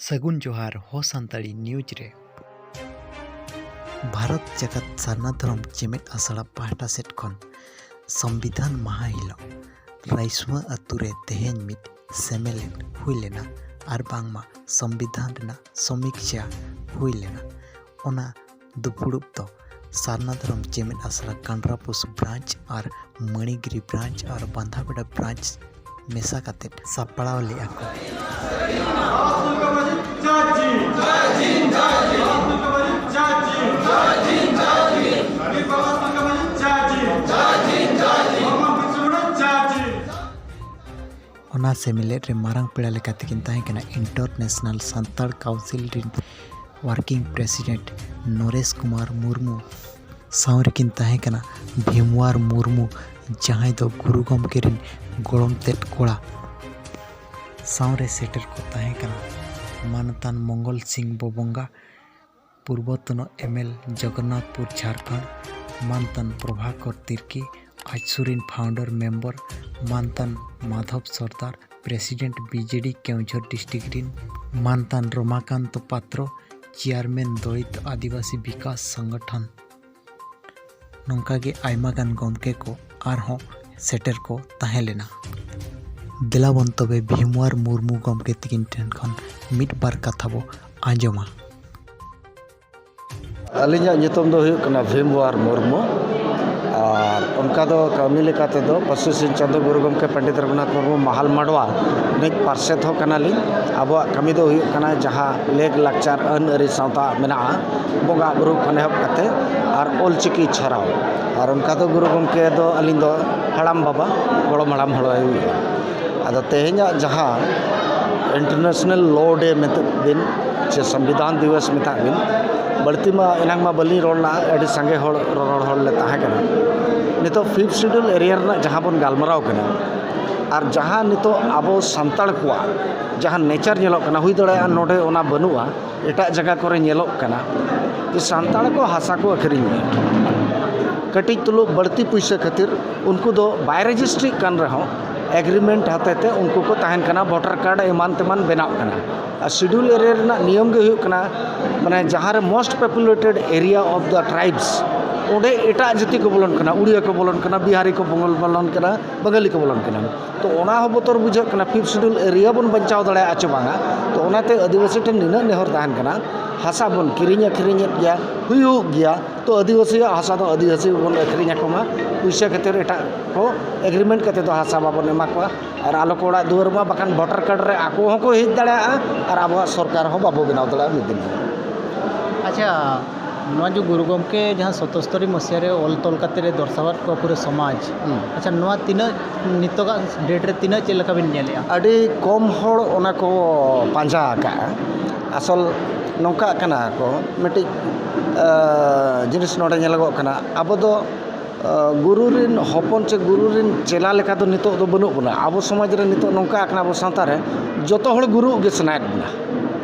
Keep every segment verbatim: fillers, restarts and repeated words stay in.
ᱥᱟᱹᱜᱩᱱ ᱡᱚᱦᱟᱨ ᱦᱚ ᱥᱟᱱᱛᱟᱲᱤ ᱱᱤᱭᱩᱡᱽ ᱨᱮ᱾ ᱵᱷᱟᱨᱚᱛ ᱡᱟᱠᱟᱛ ᱥᱟᱨᱱᱟ ᱫᱷᱚᱨᱚᱢ ᱪᱮᱢᱮᱫ ᱟᱥᱲᱟ ᱯᱟᱦᱴᱟ ᱥᱮᱫ ᱠᱷᱚᱱ ᱥᱚᱝᱵᱤᱫᱷᱟᱱ ᱢᱟᱦᱟ ᱦᱤᱞᱳᱜ ᱨᱟᱭᱥᱩᱣᱟ ᱟᱛᱳ ᱨᱮ ᱛᱮᱦᱮᱧ ᱢᱤᱫ ᱥᱮᱢᱮᱞᱮᱫ ᱦᱩᱭ ᱞᱮᱱᱟ ᱟᱨ ᱵᱟᱝᱢᱟ ᱥᱚᱝᱵᱤᱫᱷᱟᱱ ᱨᱮᱱᱟᱜ ᱥᱚᱢᱤᱠᱷᱭᱟ ᱦᱩᱭ ᱞᱮᱱᱟ᱾ ᱚᱱᱟ ᱫᱩᱯᱲᱩᱵ ᱫᱚ ᱥᱟᱨᱱᱟ ᱫᱷᱚᱨᱚᱢ ᱪᱮᱢᱮᱫ ᱟᱥᱲᱟ ᱠᱟᱱᱰᱨᱟᱯᱩᱥ ᱵᱨᱟᱧᱪ ᱟᱨ ᱢᱟᱹᱱᱤᱜᱤᱨᱤ ᱵᱨᱟᱧᱪ ᱟᱨ ᱵᱟᱸᱫᱷᱟᱯᱮᱰᱟ ᱵᱨᱟᱧᱪ ᱢᱮᱥᱟ ᱠᱟᱛᱮ ᱥᱟᱯᱲᱟᱣ ᱞᱮᱫᱼᱟ ᱠᱚ᱾ ᱚᱱᱟ ᱥᱮᱢᱞᱮᱫ ᱨᱮ ᱢᱟᱨᱟᱝ ᱯᱮᱲᱟ ᱞᱮᱠᱟᱛᱮ ᱠᱤᱱ ᱛᱟᱦᱮᱸ ᱠᱟᱱᱟ ᱤᱱᱴᱟᱨᱱᱮᱥᱱᱟᱞ ᱥᱟᱱᱛᱟᱲ ᱠᱟᱣᱩᱱᱥᱤᱞ ᱨᱤᱱ ᱣᱟᱨᱠᱤᱝ ᱯᱨᱮᱥᱤᱰᱮᱱᱴ ᱱᱚᱨᱮᱥ ᱠᱩᱢᱟᱨ ᱢᱩᱨᱢᱩ᱾ ᱥᱟᱶ ᱨᱮᱠᱤᱱ ᱛᱟᱦᱮᱸ ᱠᱟᱱᱟ ᱵᱷᱤᱢᱣᱟᱨ ᱢᱩᱨᱢᱩ, ᱡᱟᱦᱟᱸᱭ ᱫᱚ ᱜᱩᱨᱩ ᱜᱚᱢᱠᱮ ᱨᱤᱱ ᱜᱚᱲᱚᱢ ᱛᱮᱫ ᱠᱚᱲᱟ᱾ ᱥᱟᱶ ᱨᱮ ᱥᱮᱴᱮᱨ ᱠᱚ ᱛᱟᱦᱮᱸ ᱠᱟᱱᱟ ᱢᱟᱱᱚᱛᱟᱱ ᱢᱚᱝᱜᱚᱞ ᱥᱤᱝ ᱵᱚᱵᱚᱝᱜᱟ, ᱯᱩᱨᱵᱚᱛᱚᱱ ᱮᱢᱮᱞ ᱡᱚᱜᱚᱱᱱᱟᱛᱷᱯᱩᱨ ᱡᱷᱟᱲᱠᱷᱚᱸᱰ, ᱢᱟᱱᱚᱛᱟᱱ ᱯᱨᱚᱵᱷᱟᱠᱚᱨ ᱛᱤᱨᱠᱤ, ᱟᱡᱥᱩ ᱨᱤᱱ ᱯᱷᱟᱣᱩᱱᱰᱟᱨ ᱢᱮᱢᱵᱚᱨ, ᱢᱟᱱᱚᱛᱟᱱ ᱢᱟᱫᱷᱚᱵ ᱥᱚᱨᱫᱟᱨ, ᱯᱨᱮᱥᱤᱰᱮᱱᱴ ᱵᱤᱡᱮᱰᱤ ᱠᱮᱣᱡᱷᱚᱨ ᱰᱤᱥᱴᱨᱤᱠᱴ ᱨᱤᱱ, ᱢᱟᱱᱚᱛᱟᱱ ᱨᱚᱢᱟᱠᱟᱱᱛ ᱯᱟᱛᱨᱚ, ᱪᱮᱭᱟᱨᱢᱮᱱ ᱫᱚᱞᱤᱛ ᱟᱹᱫᱤᱵᱟᱹᱥᱤ ᱵᱤᱠᱟᱥ ᱥᱚᱝᱜᱚᱴᱷᱚᱱ᱾ ᱱᱚᱝᱠᱟ ᱜᱮ ᱟᱭᱢᱟ ᱜᱟᱱ ᱜᱚᱢᱠᱮ ᱠᱚ ᱟᱨᱦᱚᱸ ᱥᱮᱴᱮᱨ ᱠᱚ ᱛᱟᱦᱮᱸ ᱞᱮᱱᱟ᱾ ᱫᱮᱞᱟ ᱵᱚᱱ ᱛᱚᱵᱮ ᱵᱷᱤᱢᱣᱟᱨ ᱢᱩᱨᱢᱩ ᱜᱚᱢᱠᱮ ᱛᱤᱠᱤᱱ ᱴᱷᱮᱱ ᱠᱷᱚᱱ ᱢᱤᱫ ᱵᱟᱨ ᱠᱟᱛᱷᱟ ᱵᱚ ᱟᱸᱡᱚᱢᱟ᱾ ᱟᱹᱞᱤᱧᱟᱜ ᱧᱩᱛᱩᱢ ᱫᱚ ᱦᱩᱭᱩᱜ ᱠᱟᱱᱟ ᱵᱷᱤᱢᱣᱟᱨ ᱢᱩᱨᱢᱩ᱾ ᱟᱨ ᱚᱱᱠᱟ ᱫᱚ ᱠᱟᱹᱢᱤ ᱞᱮᱠᱟ ᱛᱮᱫᱚ ᱯᱟᱹᱨᱥᱤ ᱥᱤᱧ ᱪᱟᱸᱫᱳ ᱜᱩᱨᱩ ᱜᱚᱢᱠᱮ ᱯᱚᱱᱰᱤᱛ ᱨᱚᱜᱷᱩᱱᱟᱛᱷ ᱢᱩᱨᱢᱩ ᱢᱟᱦᱟᱞ ᱢᱟᱰᱣᱟ ᱨᱤᱱᱤᱡ ᱯᱟᱨᱥᱮᱛ ᱦᱚᱸ ᱠᱟᱱᱟᱞᱤᱧ᱾ ᱟᱵᱚᱣᱟᱜ ᱠᱟᱹᱢᱤ ᱫᱚ ᱦᱩᱭᱩᱜ ᱠᱟᱱᱟ ᱡᱟᱦᱟᱸ ᱞᱮᱠ ᱞᱟᱠᱪᱟᱨ ᱟᱹᱱ ᱟᱹᱨᱤ ᱥᱟᱶᱛᱟ ᱢᱮᱱᱟᱜᱼᱟ, ᱵᱚᱸᱜᱟ ᱵᱩᱨᱩ ᱠᱷᱚᱱ ᱮᱦᱚᱵ ᱠᱟᱛᱮ ᱟᱨ ᱚᱞ ᱪᱤᱠᱤ ᱪᱷᱟᱨᱟᱣ᱾ ᱟᱨ ᱚᱱᱠᱟ ᱫᱚ ᱜᱩᱨᱩ ᱜᱚᱢᱠᱮ ᱫᱚ ᱟᱹᱞᱤᱧ ᱫᱚ ᱦᱟᱲᱟᱢ ᱵᱟᱵᱟ, ᱜᱚᱲᱚᱢ ᱦᱟᱲᱟᱢ ᱦᱚᱲ ᱦᱩᱭᱩᱜᱼᱟ᱾ ᱟᱫᱚ ᱛᱮᱦᱮᱧᱟᱜ ᱡᱟᱦᱟᱸ International Law Day ᱢᱮᱛᱟᱜ ᱵᱤᱱ, ᱥᱮ ᱥᱚᱝᱵᱤᱫᱷᱟᱱ ᱫᱤᱵᱚᱥ ᱢᱮᱛᱟᱜ ᱵᱤᱱ, ᱵᱟᱹᱲᱛᱤ ᱢᱟ ᱮᱱᱟᱝ ᱢᱟ ᱵᱟᱹᱞᱤᱧ ᱨᱚᱲ ᱞᱮᱫᱼᱟ, ᱟᱹᱰᱤ ᱥᱟᱸᱜᱮ ᱦᱚᱲ ᱨᱚᱨᱚᱲ ᱦᱚᱲ ᱞᱮ ᱛᱟᱦᱮᱸ ᱠᱟᱱᱟ᱾ ᱱᱤᱛᱚᱜ ᱯᱷᱤᱯᱛᱷ ᱥᱤᱰᱩᱞ ᱮᱨᱤᱭᱟ ᱨᱮᱱᱟᱜ ᱡᱟᱦᱟᱸ ᱵᱚᱱ ᱜᱟᱞᱢᱟᱨᱟᱣ ᱠᱟᱱᱟ, ᱟᱨ ᱡᱟᱦᱟᱸ ᱱᱤᱛᱚᱜ ᱟᱵᱚ ᱥᱟᱱᱛᱟᱲ ᱠᱚᱣᱟᱜ ᱡᱟᱦᱟᱸ ᱱᱮᱪᱟᱨ ᱧᱮᱞᱚᱜ ᱠᱟᱱᱟ, ᱦᱩᱭ ᱫᱟᱲᱮᱭᱟᱜᱼᱟ ᱱᱚᱰᱮ ᱚᱱᱟ ᱵᱟᱹᱱᱩᱜᱼᱟ, ᱮᱴᱟᱜ ᱡᱟᱭᱜᱟ ᱠᱚᱨᱮ ᱧᱮᱞᱚᱜ ᱠᱟᱱᱟ ᱡᱮ ᱥᱟᱱᱛᱟᱲ ᱠᱚ ᱦᱟᱥᱟ ᱠᱚ ᱟᱹᱠᱷᱨᱤᱧᱮᱫᱼᱟ᱾ ᱠᱟᱹᱴᱤᱡ ᱛᱩᱞᱩᱡ ᱵᱟᱹᱲᱛᱤ ᱯᱩᱭᱥᱟᱹ ᱠᱷᱟᱹᱛᱤᱨ ᱩᱱᱠᱩ ᱫᱚ ᱵᱟᱭ ᱨᱮᱡᱤᱥᱴᱨᱤᱜ ᱠᱟᱱ ᱨᱮᱦᱚᱸ, ᱮᱜᱽᱨᱤᱢᱮᱱᱴ ᱦᱚᱛᱮ ᱛᱮ ᱩᱱᱠᱩ ᱠᱚ ᱛᱟᱦᱮᱱ ᱠᱟᱱᱟ, ᱵᱷᱳᱴᱟᱨ ᱠᱟᱨᱰ ᱮᱢᱟᱱ ᱛᱮᱢᱟᱱ ᱵᱮᱱᱟᱜ ᱠᱟᱱᱟ᱾ ᱟᱨ ᱥᱤᱰᱩᱞ ᱮᱨᱤᱭᱟ ᱨᱮᱱᱟᱜ ᱱᱤᱭᱚᱢ ᱜᱮ ᱦᱩᱭᱩᱜ ᱠᱟᱱᱟ, ᱢᱟᱱᱮ ᱡᱟᱦᱟᱸ ᱨᱮ most populated area of the tribes, ᱚᱸᱰᱮ ᱮᱴᱟᱜ ᱡᱟᱹᱛᱤ ᱠᱚ ᱵᱚᱞᱚᱱ ᱠᱟᱱᱟ, ᱩᱲᱤᱭᱟ ᱠᱚ ᱵᱚᱞᱚᱱ ᱠᱟᱱᱟ, ᱵᱤᱦᱟᱨᱤ ᱠᱚ ᱵᱚᱞᱚᱱ ᱠᱟᱱᱟ, ᱵᱟᱝᱜᱟᱞᱤ ᱠᱚ ᱵᱚᱞᱚᱱ ᱠᱟᱱᱟ᱾ ᱛᱚ ᱚᱱᱟ ᱦᱚᱸ ᱵᱚᱛᱚᱨ ᱵᱩᱡᱷᱟᱹᱜ ᱠᱟᱱᱟ, ᱯᱷᱤᱯᱛᱷ ᱥᱤᱰᱩᱞ ᱮᱨᱤᱭᱟ ᱵᱚᱱ ᱵᱟᱧᱪᱟᱣ ᱫᱟᱲᱮᱭᱟᱜᱼᱟ ᱪᱮ ᱵᱟᱝᱟ᱾ ᱛᱚ ᱚᱱᱟᱛᱮ ᱟᱹᱫᱤᱵᱟᱹᱥᱤ ᱴᱷᱮᱱ ᱱᱤᱱᱟᱹᱜ ᱱᱮᱦᱚᱨ ᱛᱟᱦᱮᱱ ᱠᱟᱱᱟ, ᱦᱟᱥᱟ ᱵᱚᱱ ᱠᱤᱨᱤᱧ ᱟᱹᱠᱷᱨᱤᱧᱮᱫ ᱜᱮᱭᱟ, ᱦᱩᱭᱩᱜ ᱜᱮᱭᱟ, ᱛᱚ ᱟᱹᱫᱤᱵᱟᱹᱥᱤᱭᱟᱜ ᱦᱟᱥᱟ ᱫᱚ ᱟᱹᱫᱤᱵᱟᱹᱥᱤ ᱜᱮᱵᱚᱱ ᱟᱹᱠᱷᱨᱤᱧ ᱟᱠᱚ ᱢᱟ, ᱯᱩᱭᱥᱟᱹ ᱠᱷᱟᱹᱛᱤᱨ ᱮᱴᱟᱜ ᱠᱚ ᱮᱜᱽᱨᱤᱢᱮᱱᱴ ᱠᱟᱛᱮ ᱫᱚ ᱦᱟᱥᱟ ᱵᱟᱵᱚᱱ ᱮᱢᱟ ᱠᱚᱣᱟ, ᱟᱨ ᱟᱞᱚ ᱠᱚ ᱚᱲᱟᱜ ᱫᱩᱣᱟᱹᱨ ᱢᱟ, ᱵᱟᱠᱷᱟᱱ ᱵᱷᱳᱴᱟᱨ ᱠᱟᱨᱰ ᱨᱮ ᱟᱠᱚ ᱦᱚᱸᱠᱚ ᱦᱮᱡ ᱫᱟᱲᱮᱭᱟᱜᱼᱟ ᱟᱨ ᱟᱵᱚᱣᱟᱜ ᱥᱚᱨᱠᱟᱨ ᱦᱚᱸ ᱵᱟᱵᱚ ᱵᱮᱱᱟᱣ ᱫᱟᱲᱮᱭᱟᱜᱼᱟ ᱢᱤᱫ ᱫᱤᱱ ᱦᱚᱸ᱾ ᱟᱪᱪᱷᱟ, ᱱᱚᱣᱟ ᱡᱮ ᱜᱩᱨᱩ ᱜᱚᱢᱠᱮ ᱡᱟᱦᱟᱸ ᱥᱚᱛᱚᱥᱛᱚᱨᱤ ᱢᱟᱹᱥᱤᱭᱟ ᱨᱮ ᱚᱞ ᱛᱚᱞ ᱠᱟᱛᱮ ᱨᱮ ᱫᱚᱨᱥᱟᱣᱟᱫ ᱠᱚᱣᱟ ᱯᱩᱨᱟᱹ ᱥᱚᱢᱟᱡᱽ, ᱦᱩᱸ᱾ ᱟᱪᱪᱷᱟ, ᱱᱚᱣᱟ ᱛᱤᱱᱟᱹᱜ ᱱᱤᱛᱚᱜᱟᱜ ᱰᱮᱴ ᱨᱮ ᱛᱤᱱᱟᱹᱜ ᱪᱮᱫ ᱞᱮᱠᱟ ᱵᱤᱱ ᱧᱮᱞᱮᱜᱼᱟ? ᱟᱹᱰᱤ ᱠᱚᱢ ᱦᱚᱲ ᱚᱱᱟ ᱠᱚ ᱯᱟᱸᱡᱟ ᱟᱠᱟᱫᱼᱟ᱾ ᱟᱥᱚᱞ ᱱᱚᱝᱠᱟᱜ ᱠᱟᱱᱟ ᱠᱚ, ᱢᱤᱫᱴᱤᱡ ᱟᱸ, ᱡᱤᱱᱤᱥ ᱱᱚᱰᱮ ᱧᱮᱞᱚᱜᱚᱜ ᱠᱟᱱᱟ, ᱟᱵᱚ ᱫᱚ ᱟᱸ, ᱜᱩᱨᱩ ᱨᱮᱱ ᱦᱚᱯᱚᱱ ᱪᱮ ᱜᱩᱨᱩ ᱨᱮᱱ ᱪᱮᱞᱟ ᱞᱮᱠᱟ ᱫᱚ ᱱᱤᱛᱚᱜ ᱫᱚ ᱵᱟᱹᱱᱩᱜ ᱵᱚᱱᱟ᱾ ᱟᱵᱚ ᱥᱚᱢᱟᱡᱽ ᱨᱮ ᱱᱤᱛᱚᱜ ᱱᱚᱝᱠᱟ ᱟᱠᱟᱱᱟ, ᱟᱵᱚ ᱥᱟᱶᱛᱟ ᱨᱮ ᱡᱚᱛᱚ ᱦᱚᱲ ᱜᱩᱨᱩᱜ ᱜᱮ ᱥᱟᱱᱟᱭᱮᱫ ᱵᱚᱱᱟ,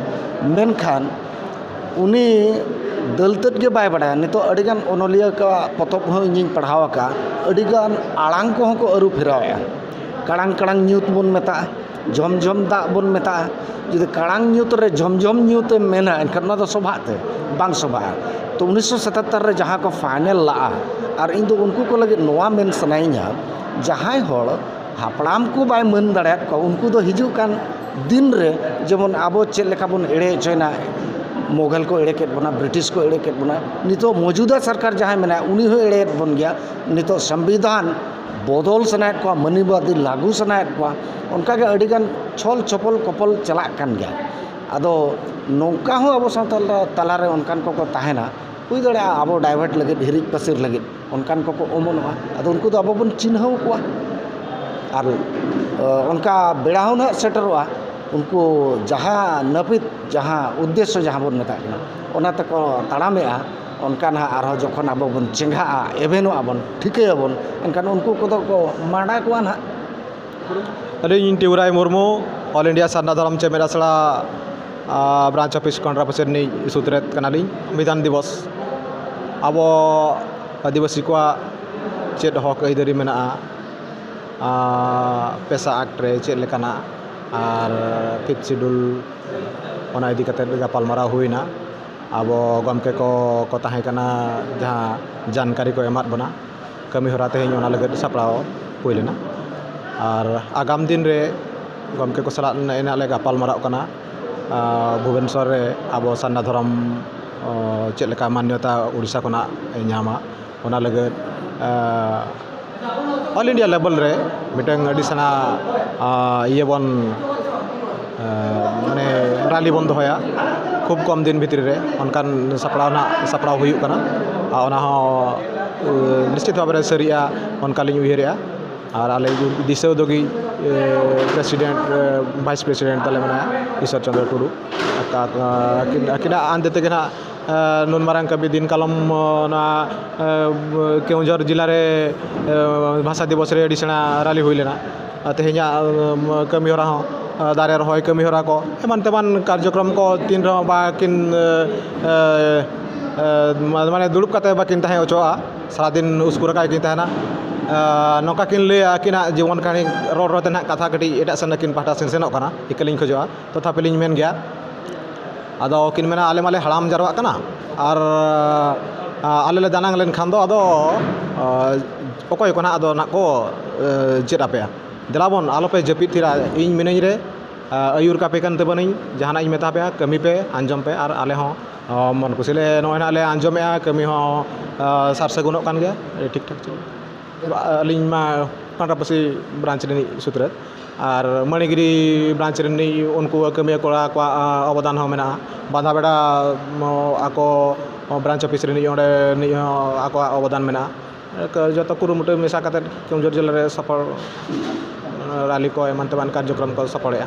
ᱢᱮᱱᱠᱷᱟᱱ ᱩᱱᱤ ᱫᱟᱹᱞᱛᱟᱹᱫ ᱜᱮ ᱵᱟᱭ ᱵᱟᱲᱟᱭᱟ᱾ ᱱᱤᱛᱚᱜ ᱟᱹᱰᱤᱜᱟᱱ ᱚᱱᱚᱞᱤᱭᱟᱹ ᱠᱚᱣᱟᱜ ᱯᱚᱛᱚᱵ ᱦᱚᱸ ᱤᱧᱤᱧ ᱯᱟᱲᱦᱟᱣ ᱟᱠᱟᱫᱼᱟ, ᱟᱹᱰᱤᱜᱟᱱ ᱟᱲᱟᱝ ᱠᱚᱦᱚᱸ ᱠᱚ ᱟᱹᱨᱩ ᱯᱷᱮᱨᱟᱣᱮᱫᱼᱟ᱾ ᱠᱟᱲᱟᱝ ᱠᱟᱲᱟᱝ ᱧᱩᱛ ᱵᱚᱱ ᱢᱮᱛᱟᱜᱼᱟ, ᱡᱷᱚᱢ ᱡᱷᱚᱢ ᱫᱟᱜ ᱵᱚᱱ ᱢᱮᱛᱟᱜᱼᱟ᱾ ᱡᱩᱫᱤ ᱠᱟᱲᱟᱝ ᱧᱩᱛ ᱨᱮ ᱡᱷᱚᱢ ᱡᱷᱚᱢ ᱧᱩᱛ ᱮᱢ ᱢᱮᱱᱟ, ᱮᱱᱠᱷᱟᱱ ᱚᱱᱟ ᱫᱚ ᱥᱚᱵᱷᱟᱜ ᱛᱮ? ᱵᱟᱝ ᱥᱚᱵᱷᱟᱜᱼᱟ᱾ ᱛᱚ ᱩᱱᱤᱥᱥᱚ ᱥᱟᱛᱟᱛᱛᱚᱨ ᱨᱮ ᱡᱟᱦᱟᱸ ᱠᱚ ᱯᱷᱟᱭᱱᱮᱞ ᱞᱟᱜᱼᱟ, ᱟᱨ ᱤᱧ ᱫᱚ ᱩᱱᱠᱩ ᱠᱚ ᱞᱟᱹᱜᱤᱫ ᱱᱚᱣᱟ ᱢᱮᱱ ᱥᱟᱱᱟᱭᱤᱧᱟ, ᱡᱟᱦᱟᱸᱭ ᱦᱚᱲ ᱦᱟᱯᱲᱟᱢ ᱠᱚ ᱵᱟᱭ ᱢᱟᱹᱱ ᱫᱟᱲᱮᱭᱟᱫ ᱠᱚᱣᱟ, ᱩᱱᱠᱩ ᱫᱚ ᱦᱤᱡᱩᱜ ᱠᱟᱱ ᱫᱤᱱ ᱨᱮ ᱡᱮᱢᱚᱱ ᱟᱵᱚ ᱪᱮᱫ ᱞᱮᱠᱟ ᱵᱚᱱ ᱮᱲᱮ ᱦᱚᱪᱚᱭᱮᱱᱟ, ᱢᱳᱜᱷᱚᱞ ᱠᱚ ᱮᱲᱮ ᱠᱮᱫ ᱵᱚᱱᱟ, ᱵᱨᱤᱴᱤᱥ ᱠᱚ ᱮᱲᱮ ᱠᱮᱫ ᱵᱚᱱᱟ, ᱱᱤᱛᱚᱜ ᱢᱚᱡᱩᱫᱟ ᱥᱚᱨᱠᱟᱨ ᱡᱟᱦᱟᱸᱭ ᱢᱮᱱᱟᱭᱟ, ᱩᱱᱤ ᱦᱚᱸ ᱮᱲᱮᱭᱮᱫ ᱵᱚᱱ ᱜᱮᱭᱟ᱾ ᱱᱤᱛᱚᱜ ᱥᱚᱝᱵᱤᱫᱷᱟᱱ ᱵᱚᱫᱚᱞ ᱥᱟᱱᱟᱭᱮᱫ ᱠᱚᱣᱟ, ᱢᱟᱹᱱᱤᱵᱟᱫᱤ ᱞᱟᱹᱜᱩ ᱥᱟᱱᱟᱭᱮᱫ ᱠᱚᱣᱟ, ᱚᱱᱠᱟᱜᱮ ᱟᱹᱰᱤᱜᱟᱱ ᱪᱷᱚᱞ ᱪᱷᱚᱯᱚᱞ ᱠᱚᱯᱚᱞ ᱪᱟᱞᱟᱜ ᱠᱟᱱ ᱜᱮᱭᱟ᱾ ᱟᱫᱚ ᱱᱚᱝᱠᱟ ᱦᱚᱸ ᱟᱵᱚ ᱥᱟᱶᱛᱟ ᱛᱟᱞᱟᱨᱮ ᱚᱱᱠᱟᱱ ᱠᱚᱠᱚ ᱛᱟᱦᱮᱱᱟ, ᱦᱩᱭ ᱫᱟᱲᱮᱭᱟᱜᱼᱟ ᱟᱵᱚ ᱰᱟᱭᱵᱷᱟᱨᱴ ᱞᱟᱹᱜᱤᱫ, ᱦᱤᱨᱤᱡ ᱯᱟᱹᱥᱤᱨ ᱞᱟᱹᱜᱤᱫ ᱚᱱᱠᱟᱱ ᱠᱚᱠᱚ ᱚᱢᱚᱱᱚᱜᱼᱟ᱾ ᱟᱫᱚ ᱩᱱᱠᱩ ᱫᱚ ᱟᱵᱚ ᱵᱚᱱ ᱪᱤᱱᱦᱟᱹᱣ ᱠᱚᱣᱟ᱾ ᱟᱨ ᱚᱱᱠᱟ ᱵᱮᱲᱟ ᱦᱚᱸ ᱱᱟᱦᱟᱜ ᱥᱮᱴᱮᱨᱚᱜᱼᱟ, ᱩᱱᱠᱩ ᱡᱟᱦᱟᱸ ᱱᱟᱹᱯᱤᱛ, ᱡᱟᱦᱟᱸ ᱩᱫᱽᱫᱮᱥᱥᱚ ᱡᱟᱦᱟᱸ ᱵᱚᱱ ᱢᱮᱛᱟᱜ ᱠᱟᱱᱟ, ᱚᱱᱟ ᱛᱮᱠᱚ ᱛᱟᱲᱟᱢᱮᱜᱼᱟ᱾ ᱚᱱᱠᱟ ᱱᱟᱦᱟᱜ ᱟᱨᱦᱚᱸ ᱡᱚᱠᱷᱚᱱ ᱟᱵᱚ ᱵᱚᱱ ᱪᱮᱸᱜᱷᱟᱜᱼᱟ, ᱮᱵᱷᱮᱱᱚᱜᱼᱟ ᱵᱚᱱ, ᱴᱷᱤᱠᱟᱹᱭᱟᱵᱚᱱ, ᱮᱱᱠᱷᱟᱱ ᱩᱱᱠᱩ ᱠᱚᱫᱚ ᱠᱚ ᱢᱟᱰᱟ ᱠᱚᱣᱟ ᱱᱟᱦᱟᱜ᱾ ᱟᱹᱞᱤᱧ ᱴᱤᱣᱨᱟᱭ ᱢᱩᱨᱢᱩ, ᱚᱞ ᱤᱱᱰᱤᱭᱟ ᱥᱟᱨᱱᱟ ᱫᱷᱚᱨᱚᱢ ᱪᱮᱢᱮᱫ ᱟᱥᱲᱟ ᱵᱨᱟᱧᱪ ᱚᱯᱷᱤᱥ ᱠᱚᱱᱰᱨᱟ ᱯᱟᱥᱮ ᱨᱤᱱᱤᱡ ᱥᱩᱛᱨᱮᱛ ᱠᱟᱱᱟᱞᱤᱧ᱾ ᱥᱚᱝᱵᱤᱫᱷᱟᱱ ᱫᱤᱵᱚᱥ, ᱟᱵᱚ ᱟᱹᱫᱤᱵᱟᱹᱥᱤ ᱠᱚᱣᱟᱜ ᱪᱮᱫ ᱦᱚᱠ ᱟᱹᱭᱫᱟᱹᱨᱤ ᱢᱮᱱᱟᱜᱼᱟ, ᱟᱨ PESA Act ᱨᱮ ᱪᱮᱫ ᱞᱮᱠᱟᱱᱟᱜ ᱟᱨ Fifth Schedule, ᱚᱱᱟ ᱤᱫᱤ ᱠᱟᱛᱮᱫ ᱜᱟᱯᱟᱞᱢᱟᱨᱟᱣ ᱦᱩᱭᱱᱟ᱾ ᱟᱵᱚ ᱜᱚᱢᱠᱮ ᱠᱚ ᱠᱚ ᱛᱟᱦᱮᱸ ᱠᱟᱱᱟ, ᱡᱟᱦᱟᱸ ᱡᱟᱱᱠᱟᱨᱤ ᱠᱚ ᱮᱢᱟᱫ ᱵᱚᱱᱟ, ᱠᱟᱹᱢᱤ ᱦᱚᱨᱟ ᱛᱮᱦᱮᱧ ᱚᱱᱟ ᱞᱟᱹᱜᱤᱫ ᱥᱟᱯᱲᱟᱣ ᱦᱩᱭ ᱞᱮᱱᱟ᱾ ᱟᱨ ᱟᱜᱟᱢ ᱫᱤᱱ ᱨᱮ ᱜᱚᱢᱠᱮ ᱠᱚ ᱥᱟᱞᱟᱜ ᱱᱮᱜᱼᱮ ᱱᱟᱜ ᱞᱮ ᱜᱟᱯᱟᱞ ᱢᱟᱨᱟᱜ ᱠᱟᱱᱟ᱾ ᱟᱨ ᱵᱷᱩᱵᱮᱱᱥᱚᱨ ᱨᱮ ᱟᱵᱚ ᱥᱟᱨᱱᱟ ᱫᱷᱚᱨᱚᱢ, ᱚ, ᱪᱮᱫ ᱞᱮᱠᱟ ᱢᱟᱱᱱᱚᱛᱟ ᱩᱲᱤᱥᱥᱟ ᱠᱷᱚᱱᱟᱜ ᱮ ᱧᱟᱢᱟ, ᱚᱱᱟ ᱞᱟᱹᱜᱤᱫ, ᱟᱨ all India level ᱨᱮ ᱢᱤᱫᱴᱟᱝ ᱟᱹᱰᱤ ᱥᱮᱬᱟ, ᱟᱨ, ᱤᱭᱟᱹ ᱵᱚᱱ, ᱟᱨ, ᱢᱟᱱᱮ ᱨᱟᱞᱤ ᱵᱚᱱ ᱫᱚᱦᱚᱭᱟ᱾ ᱠᱷᱩᱵ ᱠᱚᱢ ᱫᱤᱱ ᱵᱷᱤᱛᱨᱤ ᱨᱮ ᱚᱱᱠᱟᱱ ᱥᱟᱯᱲᱟᱣ ᱱᱟᱜ ᱥᱟᱯᱲᱟᱣ ᱦᱩᱭᱩᱜ ᱠᱟᱱᱟ᱾ ᱟᱨ ᱚᱱᱟ ᱦᱚᱸ, ᱟᱨ, ᱱᱤᱥᱪᱤᱛ ᱵᱷᱟᱵᱮ ᱨᱮ ᱥᱟᱹᱨᱤᱜᱼᱟ, ᱚᱱᱠᱟ ᱞᱤᱧ ᱩᱭᱦᱟᱹᱨᱮᱜᱼᱟ᱾ ᱟᱨ ᱟᱞᱮ ᱫᱤᱥᱟᱹ ᱩᱫᱩᱜᱤᱡ, ᱟᱨ, president, ᱟᱨ, vice president ᱛᱟᱞᱮ ᱢᱮᱱᱟᱭᱟ ᱤᱥᱥᱚᱨ ᱪᱚᱸᱫᱽᱨᱚ ᱴᱩᱰᱩ᱾ ᱟᱠᱟ-, ᱟᱠᱟ-, ᱟᱹᱠᱤᱱ, ᱟᱹᱠᱤᱱᱟᱜ ᱟᱱ ᱦᱚᱛᱮ ᱛᱮᱜᱮ ᱱᱟᱜ, ᱟᱨ, ᱱᱩᱱ ᱢᱟᱨᱟᱝ ᱠᱟᱹᱢᱤ ᱫᱤᱱ ᱠᱟᱞᱚᱢ, ᱟᱨ, ᱚᱱᱟ, ᱟᱨ, ᱠᱮᱣᱚᱱᱡᱷᱚᱨ ᱡᱮᱞᱟ ᱨᱮ, ᱟᱨ, ᱵᱷᱟᱥᱟ ᱫᱤᱵᱚᱥ ᱨᱮ ᱟᱹᱰᱤ ᱥᱮᱬᱟ ᱨᱟᱞᱤ ᱦᱩᱭ ᱞᱮᱱᱟ᱾ ᱟᱨ ᱛᱮᱦᱮᱧᱟᱜ, ᱟᱨ, ᱠᱟᱹᱢᱤ ᱦᱚᱨᱟ ᱦᱚᱸ, ᱟᱨ, ᱫᱟᱨᱮ ᱨᱚᱦᱚᱭ ᱠᱟᱹᱢᱤ ᱦᱚᱨᱟ ᱠᱚ, ᱮᱢᱟᱱ ᱛᱮᱢᱟᱱ ᱠᱟᱨᱡᱚᱠᱨᱚᱢ ᱠᱚ ᱛᱤᱱ ᱨᱮᱦᱚᱸ ᱵᱟᱠᱤᱱ, ᱟᱨ, ᱟᱨ, ᱢᱟᱱᱮ ᱫᱩᱲᱩᱵ ᱠᱟᱛᱮ ᱵᱟᱹᱠᱤᱱ ᱛᱟᱦᱮᱸ ᱦᱚᱪᱚᱣᱟᱜᱼᱟ, ᱥᱟᱨᱟᱫᱤᱱ ᱩᱥᱠᱩᱨ ᱟᱠᱟᱫ ᱜᱮᱠᱤᱱ ᱛᱟᱦᱮᱱᱟ᱾ ᱟᱨ, ᱱᱚᱝᱠᱟ ᱠᱤᱱ ᱞᱟᱹᱭᱟ, ᱟᱹᱠᱤᱱᱟᱜ ᱡᱤᱵᱚᱱ ᱠᱟᱹᱦᱱᱤ ᱨᱚᱲ ᱨᱚᱲ ᱛᱮ ᱱᱟᱦᱟᱜ ᱠᱟᱛᱷᱟ ᱠᱟᱹᱴᱤᱡ ᱮᱴᱟᱜ ᱥᱮᱱ ᱟᱹᱠᱤᱱ ᱯᱟᱦᱴᱟ ᱥᱮᱱ ᱥᱮᱱᱚᱜ ᱠᱟᱱᱟ, ᱤᱠᱟᱹ ᱞᱤᱧ ᱠᱷᱚᱡᱚᱜᱼᱟ᱾ ᱛᱚᱛᱷᱟᱯᱤ ᱞᱤᱧ ᱢᱮᱱ ᱜᱮᱭᱟ, ᱟᱫᱚ ᱠᱤᱱ ᱢᱮᱱᱟ, "ᱟᱞᱮ ᱢᱟᱞᱮ ᱦᱟᱲᱟᱢ ᱡᱟᱨᱣᱟᱜ ᱠᱟᱱᱟ, ᱟᱨ, ᱟᱨ ᱟᱞᱮ ᱞᱮ ᱫᱟᱱᱟᱝ ᱞᱮᱱᱠᱷᱟᱱ ᱫᱚ ᱟᱫᱚ, ᱟᱨ, ᱚᱠᱚᱭ ᱠᱚ ᱱᱟᱦᱟᱜ ᱟᱫᱚ ᱱᱟᱦᱟᱜ ᱠᱚ, ᱟᱨ, ᱪᱮᱫ ᱟᱯᱮᱭᱟ? ᱫᱮᱞᱟ ᱵᱚᱱ, ᱟᱞᱚᱯᱮ ᱡᱟᱹᱯᱤᱫ ᱛᱷᱤᱨᱟ, ᱤᱧ ᱢᱤᱱᱟᱹᱧ ᱨᱮ, ᱟᱨ, ᱟᱹᱭᱩᱨ ᱠᱟᱯᱮ ᱠᱟᱱ ᱛᱟᱵᱚᱱᱟᱹᱧ, ᱡᱟᱦᱟᱱᱟᱜ ᱤᱧ ᱢᱮᱛᱟ ᱯᱮᱭᱟ, ᱠᱟᱹᱢᱤ ᱯᱮ, ᱟᱸᱡᱚᱢ ᱯᱮ, ᱟᱨ ᱟᱞᱮ ᱦᱚᱸ, ᱟᱨ, ᱢᱚᱱ ᱠᱩᱥᱤ ᱞᱮ ᱱᱚᱜᱼᱚᱭ ᱱᱟᱦᱟᱜ ᱞᱮ ᱟᱸᱡᱚᱢᱮᱜᱼᱟ, ᱠᱟᱹᱢᱤ ᱦᱚᱸ, ᱟᱨ, ᱥᱟᱨ ᱥᱟᱹᱜᱩᱱᱚᱜ ᱠᱟᱱ ᱜᱮᱭᱟ, ᱴᱷᱤᱠ ᱴᱷᱟᱠ ᱪᱟᱞᱟᱜ ᱠᱟᱱᱟ᱾ ᱟᱹᱞᱤᱧ ᱢᱟ ᱯᱟᱸᱰᱟᱯᱟᱹᱥᱤ branch ᱨᱤᱱᱤᱡ ᱥᱩᱛᱨᱮᱛ, ᱟᱨ ᱢᱟᱹᱱᱤᱜᱤᱨᱤ branch ᱨᱤᱱᱤᱡ ᱩᱱᱠᱩ ᱠᱟᱹᱢᱤᱭᱟᱹ ᱠᱚᱲᱟ ᱠᱚᱣᱟᱜ, ᱟᱨ, ᱚᱵᱚᱫᱟᱱ ᱦᱚᱸ ᱢᱮᱱᱟᱜᱼᱟ᱾ ᱵᱟᱸᱫᱷᱟᱵᱮᱲᱟ, ᱟᱠᱚ branch office ᱨᱤᱱᱤᱡ, ᱚᱸᱰᱮ ᱨᱤᱱᱤᱡ ᱦᱚᱸ ᱟᱠᱚᱣᱟᱜ ᱚᱵᱚᱫᱟᱱ ᱢᱮᱱᱟᱜᱼᱟ᱾ ᱡᱚᱛᱚ ᱠᱩᱨᱩᱢᱩᱴᱩ ᱢᱮᱥᱟ ᱠᱟᱛᱮᱫ ᱠᱮᱣᱚᱱᱡᱷᱚᱨ ᱡᱮᱞᱟ ᱨᱮ ᱥᱟᱯᱷᱚᱞ, ᱨᱟᱞᱤ ᱠᱚ ᱮᱢᱟᱱ ᱛᱮᱢᱟᱱ ᱠᱟᱨᱡᱚᱠᱨᱚᱢ ᱠᱚ ᱥᱟᱯᱚᱲᱮᱜᱼᱟ᱾